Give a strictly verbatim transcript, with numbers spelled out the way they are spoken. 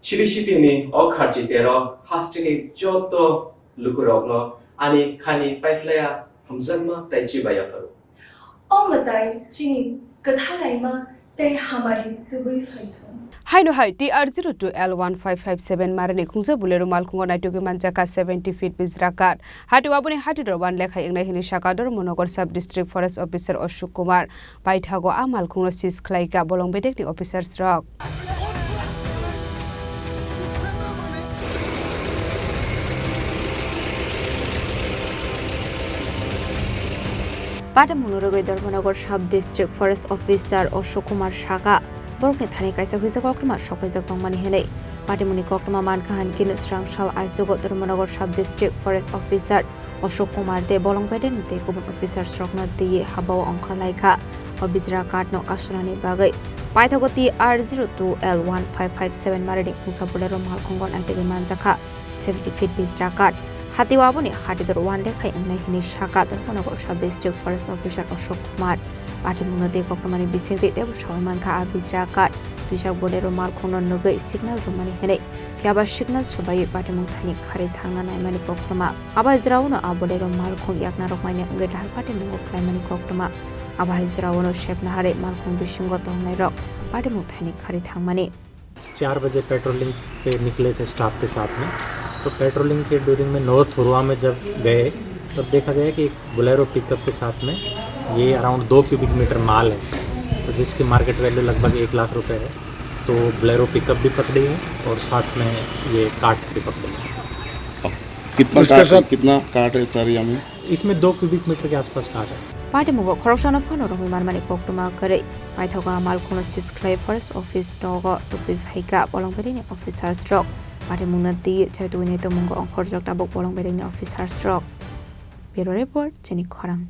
Sri City ni o kharchi tero hasteni joto lukurokno ani khani paiphlaiya hamjakma tei chibai yapharo. O mwtai chini kwthalaima tei hamari tubui phaithung. Haino hai T R zero two L one five five seven marini khungsa Bolero malkhungo naitugwi manjakha seventy feet bijra kath. Hati aboni hati dor wan lekhai wngnai hwnwi sakha Dharmanagar Sub District Forest Officer Ashok Kumar. Paithago a malkhungno seize khlaikha bolong bedekni officers rok. Patimungno rwgwi Dharmanagar Sub District Forest Officer Ashok Kumar sakha, borokni thani kaisa huijak koktwma sokpaijak tongmani hwnwi. Patimungni koktwma mankha hinkhe srang sal aichugo Dharmanagar Sub District Forest Officer Ashok Kumar de bolong bedekni tei kubun officers rokno twiwi habao ongkhorlaikha o bijra kathno kasunani bagwi. Paithago T R zero two L one five five seven marini khungsa Bolero malkhungo naitugwi manjakha seventy feet bijra kath. Hati aboni hati dor wan lekhai wngnai hwnwi sakha Dharmanagar Sub District Forest Officer Ashok Kumar. Patimungno tei koktwmani bisingtwi teibo saui mankha a bijra kath. Twijak Bolero malkhungno nugwi signal rwmani hwnwi. Phiyaba signal chubaiwi patimung thani kharwi thangna naimani koktwma. Abo hai jorao no a Bolero malkhung yakna rwkmani wngwi dal patimungo khlaimani koktwma. Abo hai jorao no sepna harwi malkhung bisingo tongnairok patimung thani kharwi thangmani. चार बजे पेट्रोलिंग पे निकले थे स्टाफ के साथ में। तो पेट्रोलिंग के ड्यूरिंग में नोर थुरुआ में जब गए, तब देखा गया कि एक बोलेरो पिकअप के साथ में ये अराउंड दो क्यूबिक मीटर माल है, तो जिसकी मार्केट वैल्यू लगभग एक लाख रुपए है। तो बोलेरो पिकअप भी पकड़ी है और साथ में ये कार्ट भी पकड़ी है। कितना उसके कार्ट है, साथ कितना कार्ट है सर, यामी? इसमें दो क्यूबिक मीटर के आसपास कार्ट है। Patimungo khoroksano phano romwi manmani koktwma kwrwi. Paithago a malkhungno seize khlai forest office nogo tubui phaikha bolong bedekni officers rok. Patimungno twiwi chaitugwi nai tongmungo ongkhorjak tabuk bolong bedekni officers rok. Bureau Report, chini khorang.